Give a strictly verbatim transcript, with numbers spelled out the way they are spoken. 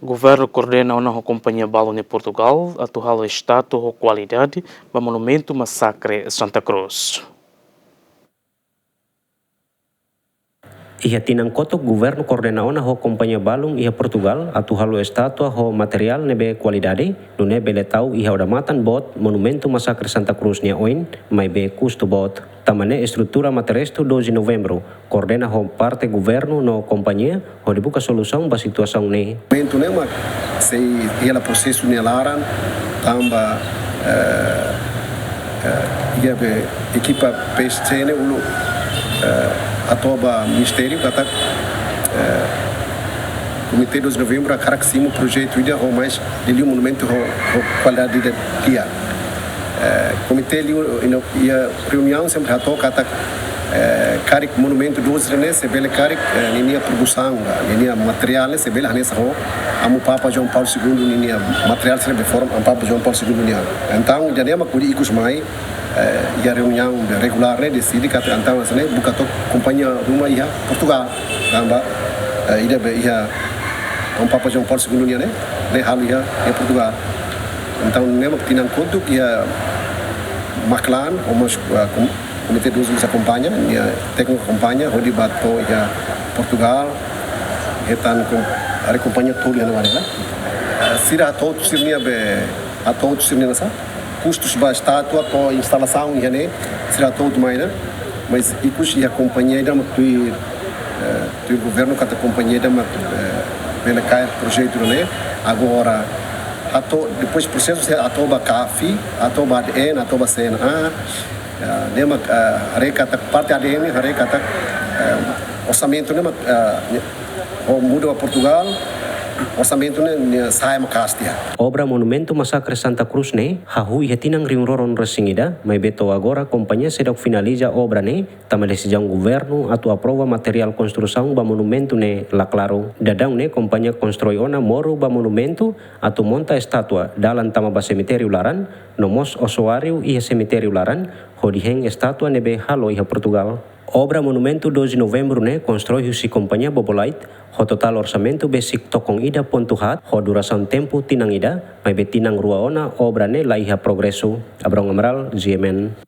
Governu koordena ona ho kompañia balun nia Portugal atu halo estátua ho kualidade ba monumentu masakre Santa Cruz. Iha tinan kotuk governu koordena ona ho kompañia balun iha Portugal atu halo estátua ho materiál ne'ebé kualidade, nune'e bele tau iha odamatan boot monumentu masakre Santa Cruz nia oin, maibé kustu boot. Tanba ne'e estrutura Mate Restu doze Novembru koordena ho parte governu no kompañia hodi buka solusaun ba situasaun ne'e. Momentu ne'e mak sei iha la prosesu nia laran, tanba, eh, eh, iha be ekipa P S C ne'e uluk, eh, hato'o ba ministériu katak, eh, Komité doze Novembru hakarak simu projetu ida ho mais liuliu monumentu ho, ho kualidade ida di'ak. Eh, komité liu, ino, iha reuniaun sempre hato'o katak, eh, karik monumentu doze ne'e sei bele karik, eh, ninia produsaun, ninia materiál ne'e sei bele hanesan ho Amu Papa João Paulo Segundo ninia materiál sira be forma Amu Papa João Paulo Segundo nian. Entaun, ida-ne'e mak hodi ikus mai, eh, iha reuniaun be regulár ne'e deside katak entaun hanesan ne'e buka took kompañia ruma iha Portugal. Tanba, eh, ida be iha Amu Papa João Paulo Segundo nian ne'e, ne'e halo iha, iha Portugal. Entaun, ne'e mak tinan kotuk iha MACLAN, ho mais, ah, kom-, Komité doze mós akompaña, nia tékniku akompaña, hodi bá to'o iha Portugal, hetan kom-, haree kompañia tolu iha ne'ebá ne'e. Ah, sira hato'o sira-nia be, hato'o sira-nia nasa, kustus ba estátua to'o instalasaun iha ne'e, sira hato'o mai ne'e, mais ikus iha kompañia ida mak tuir, eh, tuir governu katak kompañia ida mak, eh, bele kaer projetu ne'e. Agora, hato'o, depois prosesu sei hato'o ba CAFI, hato'o ba ADN, hato'o ba CNA. Ya, ne'e mak, eh, haree katak parte ADN, haree katak, eh, orsamentu ne'e mak, eh, ho muda ba Portugal, orsamentu ne'e, ne'e sa'e maka'as tiha. Obra monumentu masakre Santa Cruz ne'e hahú iha tinan rihun rua ruanulu-resin-ida, maibé to'o agora kompañia seidauk finaliza obra ne'e, tanba desizaun governu atu aprova materiál konstrusaun ba monumentu ne'e la klaru. Daudaun ne'e kompañia konstrui ona moru ba monumentu atu monta estátua, dalan tama ba semitériu laran, no mós osuáriu iha semitériu laran, hodi hein estátua ne'ebé halo iha Portugal. Obra monumentu doze Novembru ne'e konstrui husi kompañia Bobolite, ho totál orsamentu besik tokon ida pontu haat, ho durasaun tempu tinan ida, maibé tinan rua ona obra ne'e la iha progresu. Abrão Amaral, G M N.